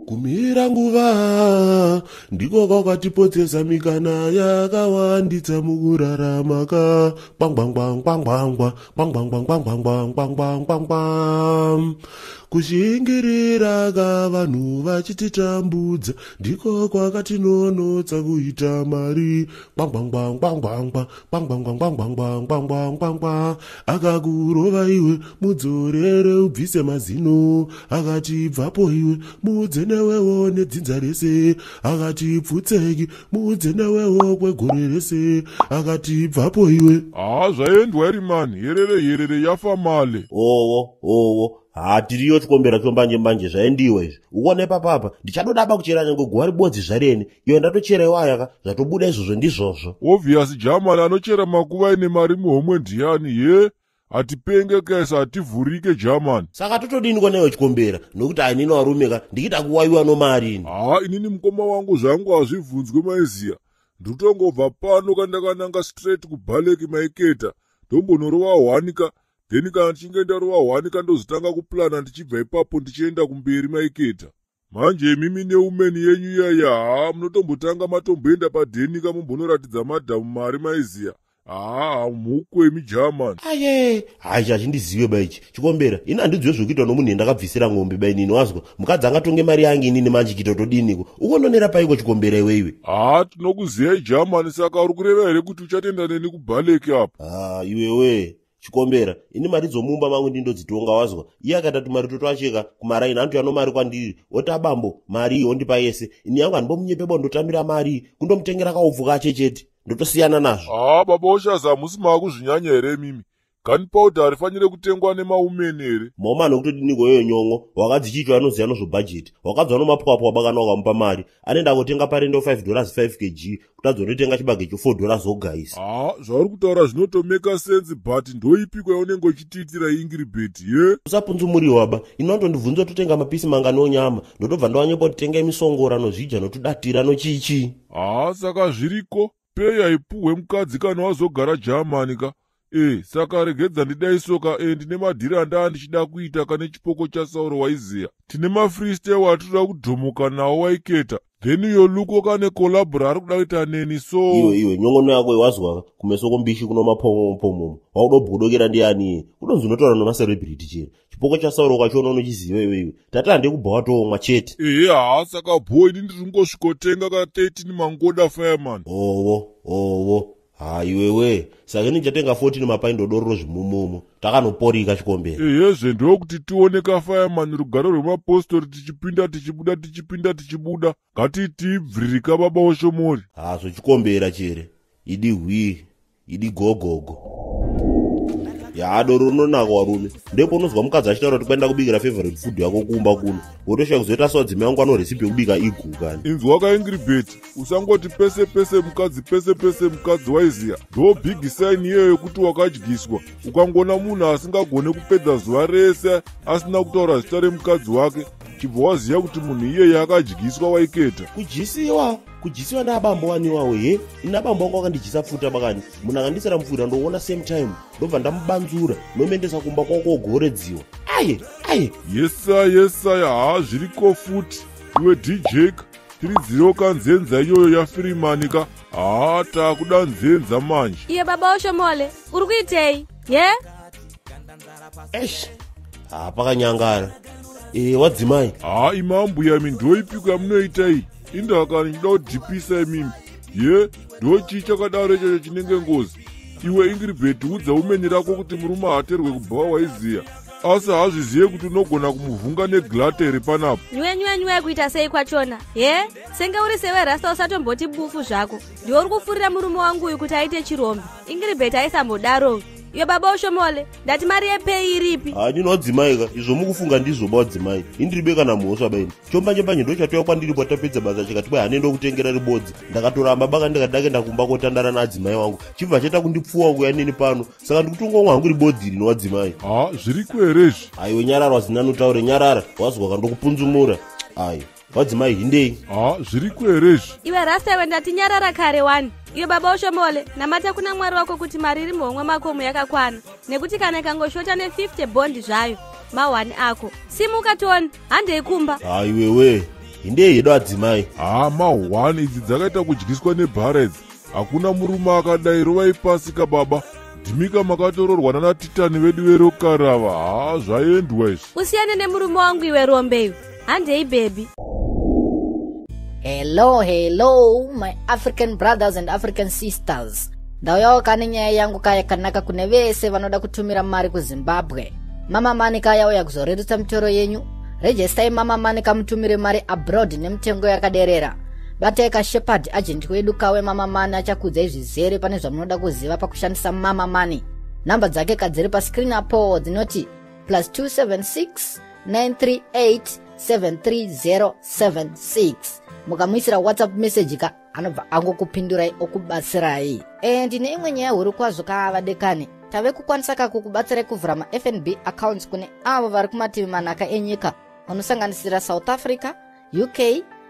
Kumira nguva ndiko kwakatipotsesa mikana yakawanditsa mukurarama ka. Kwangwangwangwangwangwa kwangwangwangwangwangwangwangwangwa. Kushingirira ka vanhu vachititambudza ndiko kwakatinonotsa kuita mari. Kwangwangwangwangwangwa kwangwangwangwangwangwangwangwa. Akakurova iwe mudzorere ubvise mazino, akati bvapo iwe mudze newewo nedzinza rese, akati pfutseki mudze newewo kwegore rese, akati bvapo iwe. Haa, zvaendwa iri mani, yerere yerere yafa male. Owo owo, ha, tiriyo chikombera chombanje mbanje, zvaendiwa izvi. Ukuona ipapapa ndichadodaba kuchera nyange guva ribodzi zvareni iyo ndatochera iwayaka, zvatobuda izvozvo ndizvozvo. Obvious German anochera makuva ine mari muhomwe ndiani ye? Hatipenge kaisa, hativhurike German. Saka totodini konewe chikombera, nokuti ainini varume ka ndikiita kuwayiwa nomari ini. Haa, inini mukoma wangu, zvangu hazvibvunzwe maiziya. Ndikutongobva pano kandakananga straight kuBhaleki maiketa, ndombonorova hwanika, then kana ndichinge ndarova hwanika ndozotanga kuplana ndichibva ipapo ndichienda kumberi maiketa. Manje imimi neumeni yenyu iyaya, haa, munotombotanga matomboenda padhenika mumbonoratidza madhamu mari maiziya. Haa, hamhukwemi German. Aye, hai, hachindizive baichi chikombera. Ini handizive zvokuitwa nomunhu endakabvisira ng'ombe bainini, wazwa? Mukadzi angatonge mari yange inini manje kuita todiniko? Ukononera paiko chikombera iweiwe? Haa, tinokuziyai German. Saka uri kureva here kuti uchatenda neni kuBhaleki apa? Ha, iwewe chikombera, ini mari dzomumba mangu ndindodzitonga, wazwa? Iye akaita tumari totwacheka kumaraini, anotouya nomari kwandiri oti, "Abambo, mari iyi," ondipa yese. Ini yangu handimbomunyepeba, ndotambira mari iyi kundomutengera kaupfu kache chete, ndotosiyana nazvo. Haa, baba Oshaza, hamusi maakuzvinyanya here imimi? Gunpowder harifanire kutengwa nemaumeni here? Maoma nokutodiniko iyoyo nyon'o. Wakadzi chicho anoziva nozvobhajeti, wakadzwa nomapwapwa bakana wakamupa mari anoenda kotenga parendo $5 5 kg, kutadza unotenga chibage cho $4 ogaisa. Haa, zvauri kutaura zvinotomeka sense, but ndoipiko yaunenge uchitiitira Ingiribheti ye? Usapunzumuriwa ba. Ini vanotondibvunza totenga mapisi mangani onyama, ndotobva ndawanyepa kuti tengai misongora nozvidya notudatira nochichi. Haa, saka zviriko pay haipuhwe mukadzi kana wazogara Germany ka. E, saka regedza ndidaisoka. E, ndine madhiri andaa ndichida kuita kane chipoko chaSauro waiziya. Tine mafreestyle atinoda kudhomoka nawo waiketa, then iyo luko kane collabo raari kuda kuita neni, so Iwe iwe, nyongono yako iwazwa kumeso kombishi kuno mapomopomomo, wakuda ndiani iye? Kudonzi unotaura nomacelebrity chero chipoko chaSauro ukachiona unochiziva iwe. Iwe tati hande kubva watoomwa chete. Ehe, haa, saka bho, ini ndiri kungosvikotenga ka 13 mangoda fireman. Owo owo, ha, iwewe, saka ini ndichatenga 14 mapaindo dororo zvimumumu, takanoporika chikombera. Ehezve, ndokuti tione ka fireman rugare rwemapostori, tichipinda tichibuda, tichipinda tichibuda, ngatitibviririka baba Oshomori. Ha, zvochikombera chere idi hwii idi gogogo ya doro rinonaka warume. Ndipo unozwa mukadzi achitaura kuti kwaenda kubikira favorite food yako kumba kuno, wotoshaya kuzoita sewadzimai wangu ano recipe yekubika igu kani. Inzwa kaIngribet, usangoti pese pese mukadzi, pese pese mukadzi waiziya. Ndo big sign iyoyo yekuti wakadyiswa. Ukangoona munhu asingagone kupedza zuva rese asina kutaura zita remukadzi wake, chibva waziva kuti munhu iyeye akadyiswa waiketa. Kudyisiwa, kudyisiwa ndaabambo waniwawo he. Ini abambo wangu akandidyisa pfuta bakani. Munhu akandisira mupfuta ndoona same time ndobva ndamubanzura nomuendesa kumba kwakogoredziwa. Aye aye. Yesaya yesaya, haa, zviriko futi. Iwe DJ, tiridzirewo kanzenza iyoyo yaFirimani ka. Haa, taakuda nzenza manje. Iye baba Oshomole, uri kuitei ye? Esh, ha, pakanyangara e wadzimai. Haa, imambuya imi, ndoipiko yamunoita iyi? Indakani ndichida kudhipisa imimi ye, ndochii chakadaro ichocho chinenge ngozi? Iwe Ingiribheti, udza umeni rako kuti murume haaterwe kubhawa waiziya, asi haazvizive kuti unogona kumuvhunga neglate here panapo. Nywe nywe nywe, kuita sei kwachona he? Senge uri sewe rasta, usatomboti bufu zvako. Ndiwe uri kufurira murume wangu uyu kuti aite chirombe. Ingiribheti aisambodaro. Iwe baba Oshomole, ndati mari yepay iripi? Ha, nini wadzimai ka, izvo mukufunga ndizvo ba wadzimai. Indiribe kana mhosva baini. Chombanje mbanje ndo chatouya kwandiri patapedza basa chikati kwai hanendo kutengera ribodzi. Ndakatoramba baka, ndikati dakenda kumba kotandara naadzimai wangu, chibva chaita kundipfuwa kuya nini pano. Saka ndikutongomwa hangu ribodzi rino wadzimai. Ha, zviriko here izvi? Aiwe, nyarara zinani, utaure, nyarara wazwa kandokupunzumura. Ai wadzimai, hindei. Ha, zviriko here izvi? Iwe rasta iwe, ndati nyarara kare wani. Iwe baba Oshomole, namata kuna Mwari wako kuti mari iri muhomwe makomo yakakwana, nekuti kana ikangoshota ne50 bhondi zvayo, mahwani ako. Simuka tione, handei kumba. Aiwewe. Hindei hedu adzimai. Haa, ma1 idzi dzakaita kudyiswa nebhara idzi. Hakuna murume akadai. Rovai pasi kababa, ndimika makatororwa nanatitani vedu verokarava. Haa, zvaendwa izvi. Usiyane nemurume wangu iwe rombe iwe. Handei baby. Hello, hello, my African brothers and African sisters. Ndauyawo kane nyaya yangu kaya kanaka kune vese vanoda kutumira mari kuZimbabwe. Mama Money kayauya kuzorerutsa mitoro yenyu. Registai Mama Money kamutumire mari abroad nemitengo yakaderera. Batai kaShepard, agent wedu kawe Mama Money, achakuudzai zvizere pane zvamunoda kuziva pakushandisa Mama Money. Namba dzake kadziri pascreen apo dzinoti +276 938 73076. Mukamuisira WhatsApp message ka, anobva angokupindurai okubatsirai. E, ndine imwe nyaya huru kwazvo kaavadekani. Tave kukwanisa kakukubatsirai kuvhura maFNB accounts kune avo vari kumativi manaka enyika, vanosanganisira South Africa, UK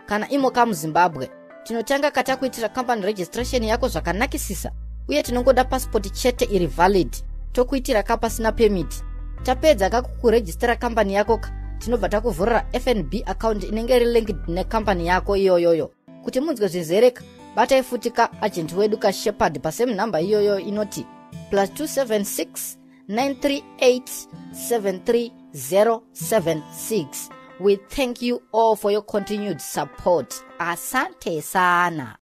kana imo kamuZimbabwe. Tinotanga katakuitira company registration yako zvakanakisisa, uye tinongoda pasipoti chete iri valid, tokuitira kapasina permit. Tapedza kakukurejistera kambani yako ka, tinobva takuvhurira FNB account inenge iri linked nekambani yako iyoyoyo. Kuti munzwe zvizereka, batai futi kaagent wedu kaShepard pasame nhamba iyoyo inoti +276 938 73076. We thank you all for your continued support. Asante sana.